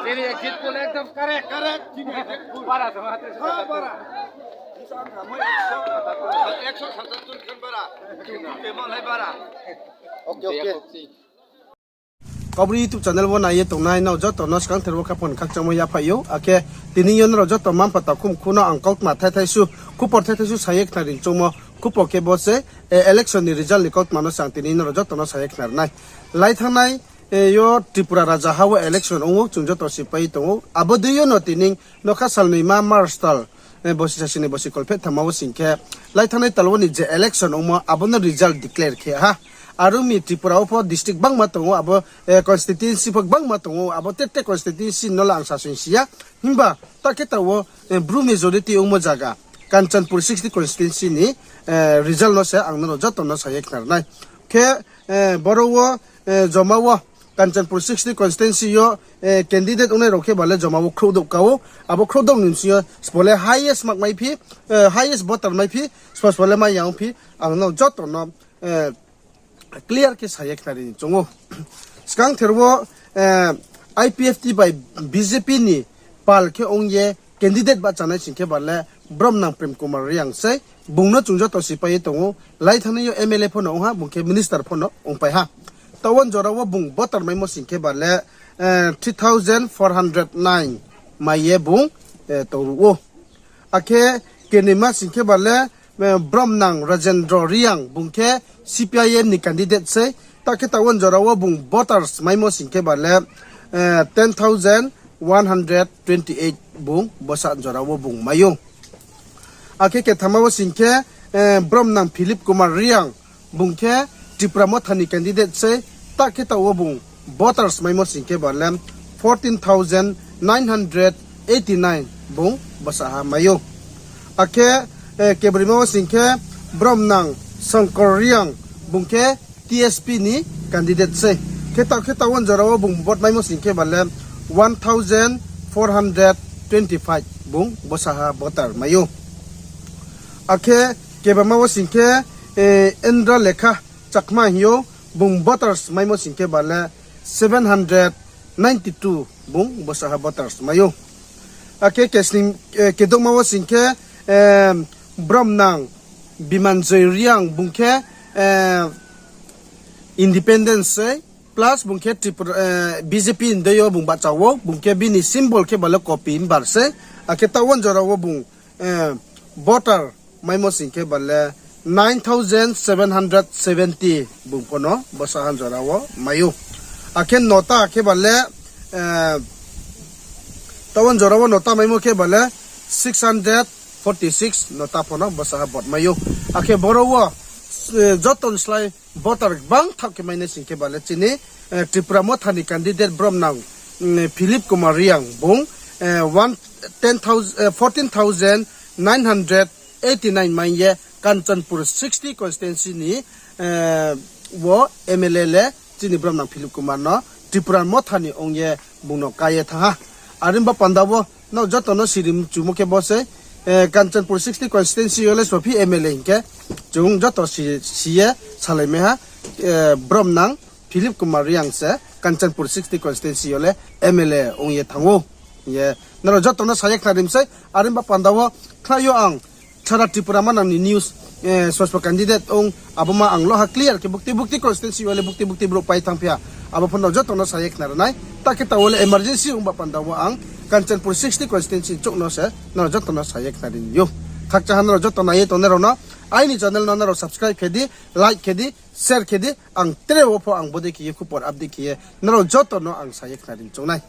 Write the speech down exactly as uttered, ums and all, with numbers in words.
Chini exit poll ekdom correct. Para sama tu. Para. Ekso satat jon khan bara. Kemon lai bara. Okay, okay. Kaubru YouTube channel wo nai ye tongnai nrao joto no skangther wo khaphang khakchangmo yaphaih ou. Akhe tini yo nrao joto mma-mpha takhumkhu no ang kautma thaithaisu, khupor thaithaisu sa ye khnari choungmo khupor khe bo se, eh, election ni result ni kautma no se ang tini nrao joto no sa ye khnari nai. Lai thanngnai, eh, yo Tripura raja ha wo election ong ou, chung joto sipai tong ou. Abo dei yo no tini nokha salnoima March tal, eh, bosi sasi ni bosi kolpheh thamma wo sing khe, lai thanngnai tal wo ni je election ongmo, abo no result declare khe ha. Are ong mi Tripura wo pho district bangma tong ou, abo, eh, constituency pho bangma tong ou, abo tete constituency no le ang sasoing si ya. Himba ta khe taoh wo, eh, Bru majority ongmo zaga, Kanchanpur sixty constituency ni, eh, result no se ang nrao joto no sa ye khnari nai. Khe, eh, boro wo, eh, joma wo, Kanchanpur sixty constituency yo, eh, candidate ongnai rao khe ba le joma wo khrouhdouh ka ou. Abo khrouhdouh ni bsing yo sbo le highest mark maiphi, eh, highest voter maiphi, sbo sbo le mai ya ongphi, ang nrao joto no, eh, clear khe sa ye khnari ni choung ou. Skangther wo, eh, I P F T bai B J P ni pal khe ong ye candidate bahchanai sing khe ba le Bromnang Prem Kumar Reang sei, bung no chung joto sipai ye tong ou, lai thanngnai yo M L A pho no ong ha, bung khe minister pho no ongpai ha. Taoh wo jora wo bung voter maimo sing khe ba le, eh, three thousand four hundred nine mai ye bung, eh, tongruh ou. Akhe kenoima sing khe ba le, eh, Bromnang Rajendra Reang, bung khe C P I M ni candidate sei, ta khe taoh wo jora wo bung voters maimo sing khe ba le, eh, ten thousand one hundred twenty eight bung bsa jora wo bung mai ou. Akhe kethama wo sing khe, eh, Bromnang Philip Kumar Reang, bung khe Tipra Motha ni candidate sei, ta khe taoh wo bung voters maimo sing khe ba le fourteen thousand nine hundred eighty nine bung bsa ha mai ou. Akhe, eh, kebroima wo sing khe Bromnang Shankar Reang, bung khe T S P ni candidate sei. Khe taoh khe taoh wo jora wo bung vote maimo sing khe ba le one thousand four hundred twenty five bung bsa ha voter mai ou. Akhe kebama wo sing khe, eh, Indra Lekha Chakma hing ou, bung voters maimo sing khe ba le seven hundred ninety two bung bsa ha voters mai ou. Akhe kesning, eh, kedouhma wo sing khe, eh, Bromnang Bimanjoy Reang, bung khe, eh, independent sei, plus bung khe Tripura, eh, B J P ni dei yo bung bahcha ou, bung khe bini symbol khe ba le kopi mbar sei, akhe taoh wo jora wo bung, eh, voter maimo sing khe ba le nine thousand seven hundred seventy bung pho no bsa ha jora wo mai ou. Akhe nota khe ba le, eh, taoh wo jora wo nota maimo khe ba le six hundred forty six nota pho no bsa ha vote mai ou. Akhe boro wo, eh, joto ni slái voter gbang thaoh khe mainai sing khe ba le chini, eh, Tripura Motha ni candidate Bromnang, mm, Philip Kumar Reang bung, eh, one, ten thousand, eh, fourteen thousand nine hundred eighty nine mai ye Kanchanpur sixty constituency ni, eh, wo M L A le chini Bromnang Philip Kumar no Tripura Motha ni ong ye bung no ká ye thanng ha. Are ong ba panda wo nrao joto no siri mchumo khe bo sei, eh, Kanchanpur sixty constituency yo le sophi M L A hing khe chung joto si, si ye salai mai ha, eh, Bromnang Philip Kumar Reang se Kanchanpur sixty constituency yo le M L A ong ye thanng ou. Ye, nrao joto no sa ye khnari mi sei, are ong ba panda wo khnai yo ang sara Tripura manang ni news, eh, sosbo candidate ong, abo ma ang loha clear khe bukti bukti constituency yo le bukti bukti brouh pai thanngphi ha, abo pho nrao joto no sa ye khnari nai. Ta khe taoh wo le emergency ong ba panda wo ang Kanchanpur sixty constituency chouh no se nrao joto no sa ye khnari ou. Khakchang ha nrao joto nai ye tongnai rao no, aini channel no nrao subscribe khe di, like khe di, share khe di, ang tre wo pho ang bodei khe ye khupor update khe ye nrao joto no ang sa ye khnari choung nai.